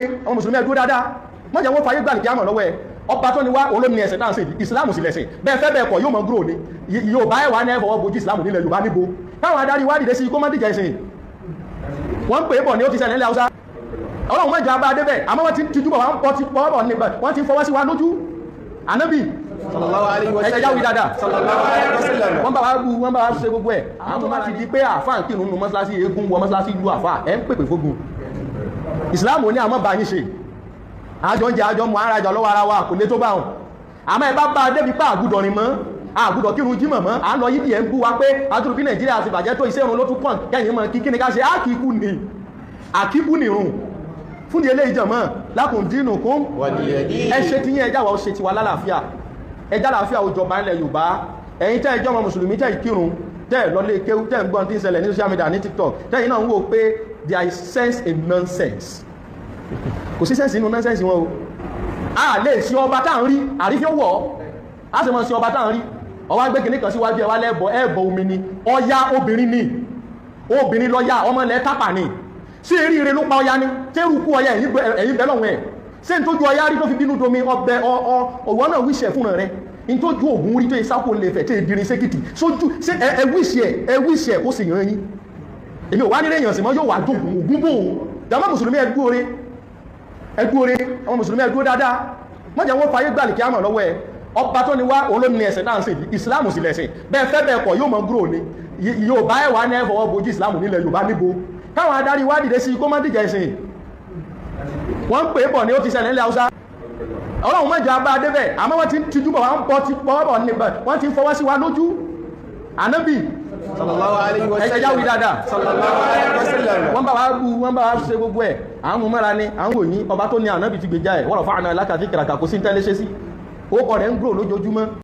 Àwọn mùsùlùmí, ẹ dúró dáadáa. Wọ́n jẹ́ wọ́n fàyè gbàlì kíámọ̀ lọ́wọ́ ẹ. Ọba tó ní wá, òun ló ní ẹ̀sìn náà, sí ìsìlámù sì lẹ̀sìn. Bẹ́ẹ̀ fẹ́ bẹ́ẹ̀ kọ̀, yóò mọ̀ gúrò ní Yorùbá. Ẹ̀wà ní ẹ̀fọwọ́ bojú ìsìlámù nílẹ̀ Yorùbá níbo? Káwọn adarí wá dìde sí kó má dìjà ẹ̀sìn. Wọ́n ń pè é bọ̀ ní, ó ti ṣẹlẹ̀ nílẹ̀ Haúsá. Ọlọ́run mẹ́jọ abá débẹ̀, àmọ́ wọ́n ti ń tijú bọ̀, wọ́n pọ̀ ti pọ̀ bọ̀ nígbà wọ́n ti ń fọwọ́ sí wa lójú. Ànábì Sallallahu alayhi wa ẹ̀jẹ̀ sallam. Jáwé dáadáa. Sallallahu alayhi wa sallam. Wọ́n bá wa bú, wọ́n bá wa ṣe gbogbo ẹ̀. Àwọn tó bá ti di pé àfáà ń kírun nínú mọ́ṣáláṣí, eégún wọ mọ́ṣáláṣí lu àfáà, ẹ̀ ń pèpè fógun. Ìsìláàmù ní àmọ́ bá yín ṣe, àjọ ń jẹ, àjọ mọ ara jọ lọ́wọ́ ara wa, kò lè tó bá wọn. Àmọ́ ẹ bá bá a débi pé àgùdọ̀ rìn mọ́, àgùdọ̀ kírun jímọ̀ mọ́, à ń lọ yídì, ẹ̀ ń bú wa pé àtúrò bí Nàìjíríà ti bàjẹ́ tó, iṣẹ́ ìrun ló tún kàn kẹ́yìn mọ́. Kí ni ká ṣe? Á kì í kú ni, àkíkú nìrun fún di eléyìí. Jọ̀mọ́, lakum dinukum Waliya din. Ẹ ṣe tí yín, ẹjá wa ó ṣe tiwa lálàáfíà. Ẹjá làáfíà ó jọba ńlẹ̀ Yorùbá. Ẹ̀yin tẹ́ ẹjọ́ ọmọ mùsùlùmí, tẹ́ ìkírun, tẹ́ ẹ̀ lọlé kéwú, tẹ́ ń gbọ́n tí ń ṣẹlẹ̀ ní social media, ní TikTok, tẹ́yìn náà ń wò pé there is sense in nonsense. Kò sí sense nínú nonsense wọn o. A lè ṣe ọba tá à ń rí àrífín wọ̀ ọ́, a sì mọ̀ sí ọba tá à ń rí. Ọwá gbé kìnní kan síwájú ẹ wá lẹ́bọ̀ ẹ̀bọ̀ omi ni Ọya, obìnrin ni, obìnrin lọ́ya, ọmọ ilẹ̀ Tápà ni. Sí eré ire ló pa Ọya ni tẹ́rù kú Ọya? Ẹ̀yìn bẹ́ lọ́wọ́ ẹ̀. Ṣé n tójú Ọya rí tó fi bínú domi ọbẹ̀ ọwọ́ náà wíṣẹ̀ fúnra rẹ̀? N tójú Ògún rí tó yẹ sáko lè fẹ̀ tó yẹ dirin sékìtì sójú ṣé ẹ wíṣẹ̀ ẹ wíṣẹ̀ kó sì yàn yín. Èmi ò wá nílé èèyàn sì mọ́, yóò wá dógún Ògún bò ó. Jàmá mùsùlùmí, ẹ dúró re, ẹ dúró re. Àwọn mùsùlùmí, ẹ dúró dáadáa. Wọ́n jẹ́ wọ́n fàyè gbàlì kíámọ̀ lọ́wọ́ ẹ. Ọba tó ní wá, òun ló ní ẹ̀sìn náà, sí ìsìláàmù sì lẹ̀sìn. Bẹ́ẹ̀ fẹ́ bẹ́ẹ̀ kọ̀, yóò mọ̀ gúrò ní Yorùbá. Ẹ̀wà ní ẹ̀fọwọ́ bojú ìsìláàmù nílẹ̀ Yorùbá níbo? Káwọn adarí wá dìde sí kó má dìjà ẹ̀sìn. Wọ́n ń pè é bọ̀ ní, ó ti ṣẹlẹ̀ nílẹ̀ Haúsá. Ọlọ́run mẹ́jọ abá débẹ̀, àmọ́ wọ́n ti ń tijú bọ̀, wọ́n pọ̀ ti pọ̀ bọ̀ nígbà wọ́n ti ń fọwọ́ sí wa lójú. Ànábì Sallallahu alayhi wa ẹ̀jẹ̀ sallam. Jáwé dáadáa. Sallallahu alayhi wa sallam. Wọ́n bá wa bú, wọ́n bá wa ṣe gbogbo ẹ̀, à ń mú mọ́ra ni, à ń wò yín. Ọba tó ní ànábì ti gbèjà ẹ̀. Wọ́n rọ̀ fáwọn alákàtí kìràkà, kò sí ní tẹ́lẹ̀ ṣe sí. Ó kọ̀ rẹ̀ ń gbòò lójoojúmọ́.